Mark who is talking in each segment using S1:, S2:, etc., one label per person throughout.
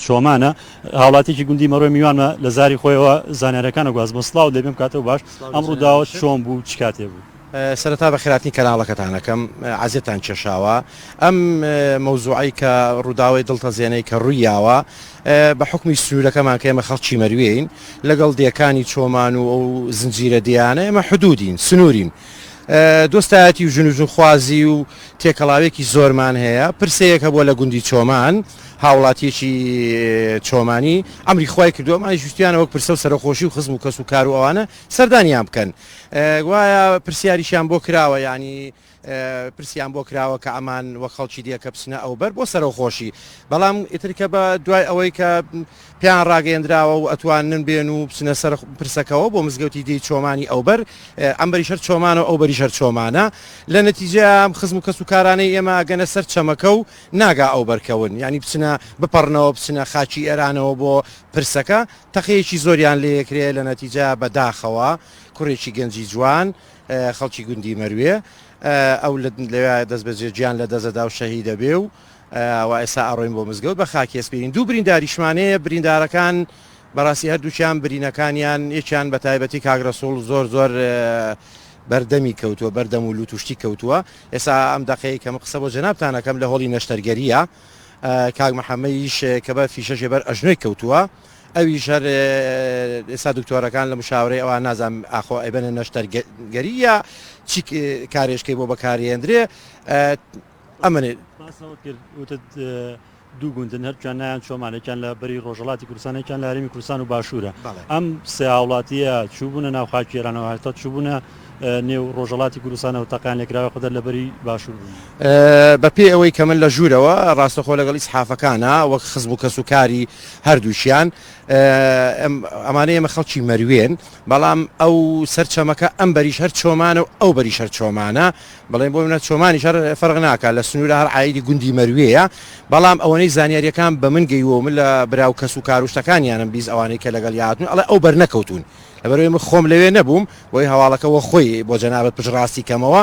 S1: چۆمانە هاوڵاتیکی گوندی مەڕۆی میوانمە لە زاری خۆیەوە زانیارەکان ئەگوازمەوە. سڵاوت لێبێم کاتەو باش ئەم ڕووداوە چۆن بوو چ کاتێ بوو؟
S2: سەرەتا بەخێرهاتنی کەناڵەکەتان ئەکەم عەزێتان کێشاوە ئەم مەوزوعەی کە ڕووداوەی دڵتەزێنەی کە ڕوویاوە بە حوکمی سنوورەکەمان کە ئێمە خەڵکی مەروێین لەگەڵ دێکانی چۆمان و ئەو زنجیرە دێیانە ئێمە حدودین سنوورین دۆستایەتی و ژن و ژنخوازی و تێکەڵاوێکی زۆرمان هەیە پرسەیەک هەبووە لە گوندی چۆمان هاوڵاتیەکی چۆمانی ئەمری خوای کردووە ئەمانیش ویستویانە وەک پرسە و سەرەخۆشی و خزم و کەس و کار و ئەوانە سەردانیان بکەن گوایە پرسیاریشیان بۆ کراوە یانی پرسیان بۆ کراوە کە ئەمان وەک خەڵکی دیکە بچنە ئەوبەر بۆ سەرەخۆشی بەڵام ئیتر کە بە دوای ئەوەی کە پێیان ڕاگەیەندراوە و ئەتوانن بێن و بچنە سەر پرسەکەوە بۆ مزگەوتی دێی چۆمانی ئەوبەر ئەمبەریش هەر چۆمانە و ئەوبەریش هەر چۆمانە لە نەتیجە ئەم خزم و کەس و کارانەی ئێمە ئەگەنە سەر چەمەکە و ناگا ئەوبەر کەون یانی بچنە بپەڕنەوە بچنە خاکی ئێرانەوە بۆ پرسەکە تەقەیەکی زۆریان لێکرێ لە نەتیجە بە داخەوە کوڕێکی گەنجی جوان خەڵکی گوندی مەروێ ئەو لەوێ دەستبەجێ گیان لە دەست ئەدا و شەهید ئەبێ و وا ئێستا ئەڕۆین بۆ مزگەوت بە خاکی ئەسپێرین دوو برینداریشمان هەیە بریندارەکان بەڕاستی هەردووکیان برینەکانیان یەکیان بە تایبەتی کاک ڕەسوڵ زۆر زۆر بەردەمی کەوتووە بەردەم و لوت و شتی کەوتووە ئێستا ئەم دەقەیە کە من قسە بۆ جەنابتان ئەکەم لە هۆڵی نەشتەرگەریە کاک محەممەیش کە بە فیشەکێ بەر ئەژنۆی کەوتووە ئەویش هەر ئێستا دکتۆرەکان لە مشاورەی ئەوان نازانم ئاخۆ ئەیبەنە نەشتەرگەری یا چی کارێشکەی بۆ بەکارێندرێ ئەمنێ.
S1: باس لەوەت کرد وتت دوو گوندن هەردووکیان نایان چۆمان یەکیان لە بەری ڕۆژهەڵاتی کوردستان یەکیان لە هەرێمی کوردستان و باشوورە ئەم سێ هاوڵاتییە چووبوونە ناو خاکی ئێرانەوە هەتا چووبوونە نێو ڕۆژهەڵاتی کوردستانەوە تەقەیان لێکراوە خودەر لە بەری باشوور بوون.
S2: بە پێی ئەوەی کە من لە ژوورەوە ڕاستەخۆ لەگەڵ ئیسحافەکانا وەک خزم و کەس و کاری هەردووکیان ئەمانە ئێمە خەڵکی مەروێن بەڵام ئەو سەر چەمەکە ئەم بەریش هەر چۆمانە و ئەو بەریش هەر چۆمانە بڵێن بۆ منە چۆمانیش هەر فەرق ناکا لە سنوورە هەر عایدی گوندی مەروێیە بەڵام ئەوەنەی زانیاریەکان بە من گەیوە و من لە برا و کەس و کار و شتەکانیانم 20 ئەوانەی کە لەگەڵ یاهاتوون ئەڵێ ئەو بەر نەکەوتوون لەبەرئەوەی من خۆم لەوێ نەبووم بۆی هەواڵەکە وە خۆی بۆ جەنابت پشتڕاستی کەمەوە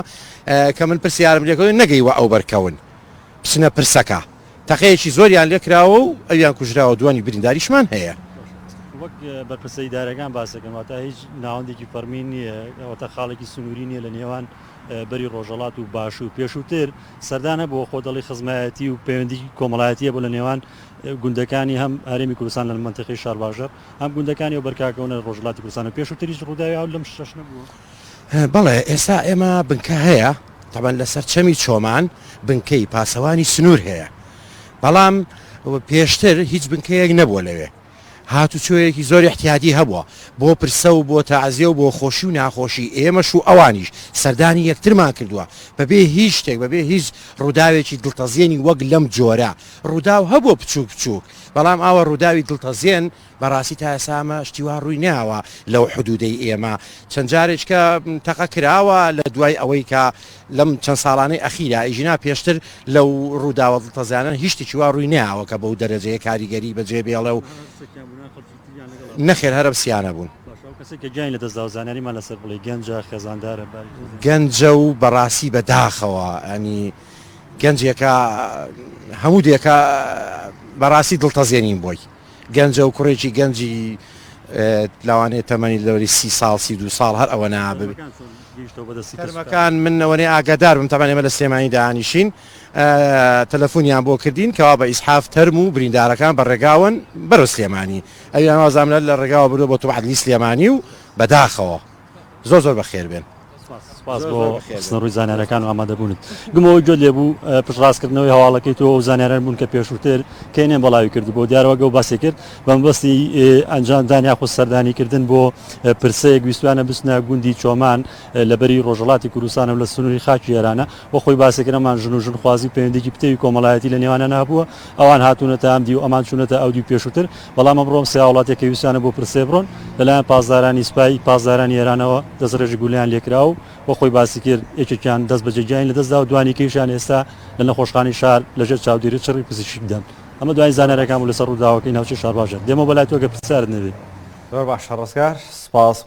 S2: کە من پرسیارم لێکردن نەگەیوە ئەو بەرکەون بچنە پرسەکە تەقەیەکی زۆریان لێکراوە و ئەویان کوژراوە دوانی برینداریشمان هەیە.
S1: وەک بەرپرسە ئیدارەکان باس دەکەن واتە هیچ ناوەندێکی فەڕمی نییە واتە خاڵێکی سنووری نییە لە نێوان بەری ڕۆژهەڵات و باشوور پێشووتر سەردان هەبووە خۆ دەڵی خزمایەتی و پەیوەندی کۆمەڵایەتی هەبوو لە نێوان گوندەکانی هەم هەرێمی کوردستان لە مەنتیقەی شارباژێڕ هەم گوندەکانی ئەو بەرکاکەونە لە ڕۆژهەڵاتی کوردستان و پێشووتر هیچ ڕووداوی ئاو لەم شتەش نەبووە؟
S2: بەڵێ ئێستا ئێمە بنکە هەیە تەبعەن لەسەر چەمی چۆمان بنکەی پاسەوانی سنوور هەیە بەڵام پێشتر هیچ بنکەیەک نەبووە لەوێ هاتوچۆیەکی زۆر احتیادی هەبووە بۆ پرسە و بۆ تەعزیە و بۆ خۆشی و ناخۆشی ئێمەش و ئەوانیش سەردانی یەکترمان کردووە بەبێ هیچ شتێک بەبێ هیچ ڕووداوێکی دڵتەزێنی وەک لەم جۆرە ڕووداو هەبووە بچووک بچووک بەڵام ئاوە ڕووداوی دڵتەزێن بەڕاستی تا ئێستا ئەمە شتی وا ڕووی نەیاوە لەو حدودەی ئێمە چەند جارێکە تەقە کراوە لە دوای ئەوەی کە لەم چەند ساڵانەی ئەخیرا ئیژینا پێشتر لەو ڕووداوە دڵتەزیانە هیچ شتێکی وا ڕووی نەیاوە کە بەو دەرەجەیە کاریگەری بەجێ بێڵێ و نەخێر هەر ئەم سیانە بوون.
S1: باشە ئەو کەسەی کە گیانی لەدەست داوە زانیاریمان لەسەر بڵێ گەنجە خێزاندارە باری خێزانی.
S2: گەنجە و بەڕاستی بە داخەوە ینی گەنجێکە هەموو دێکە بەڕاستی دڵتەزێنین بۆی. گەنجە و کوڕێکی گەنجی لەوانەیە تەمەنی لەوەری 30 ساڵ 32 ساڵ هەر ئەوە نابێت. تەرمەکان من ئەوەنەی ئاگادار بم تەبعەن ئێمە لە سلێمانی دانیشین تەلەفۆنیان بۆ کردین کەوا بە ئیسحاف تەرم و بریندارەکان بە ڕێگاوەن بەرەو سلێمانی ئەویان وازانم لە ڕێگاوە بردووە بۆ تۆ عەدلی سلێمانی و بەداخەوە زۆر زۆر بەخێر بێن.
S1: سپاس بۆ خستنەڕووی زانیارەکان و ئامادەبوونت. گومەوەی گوێت لێ بوو پشتڕاستکردنەوەی هەواڵەکەی تۆ ئەو زانیاران بوون کە پێشووتر کەینێن بەڵاوی کردبوو دیارە وەک ئەو باسی کرد بە مەبەستی ئەنجامدان یاخود سەردانیکردن بۆ پرسەیەک ویستویانە بچنە گوندی چۆمان لە بەری ڕۆژهەڵاتی کوردستانە و لە سنووری خاکی ئێرانە و خۆی باسی کرد ئەمان ژن و ژنخوازی و پەیوەندیی پتەوی کۆمەڵایەتی لە نێوانیان هەبووە ئەوان هاتوونەتە ئەم دیو ئەمان چوونەتە ئەو دیو پێشووتر بەڵام ئەمڕۆ ئەم سێ هاوڵاتیە کە ویستیانە بۆ پرسەیە بڕۆن لەلایەن پاسدارانی سپای پاسدارانی ئێرانەوە دەستڕێژی گولەیان لێکرا و وەک خۆی باسی کرد یەکێکیان دەستبەجێ گیانی لەدەستدا و دوانیکەیشیان ئێستا لە نەخۆشخانەی شار لەژێر چاودێری چڕی پزیشکدان. ئەمە دوایین زانیاریەکان بوو لەسەر ڕووداوەکەی ناوچەی شارباژێڕ. دێمەوە بەلای تۆ گەر پرسیارت نەبێ.
S3: زۆر باشە ڕزگار سپاس.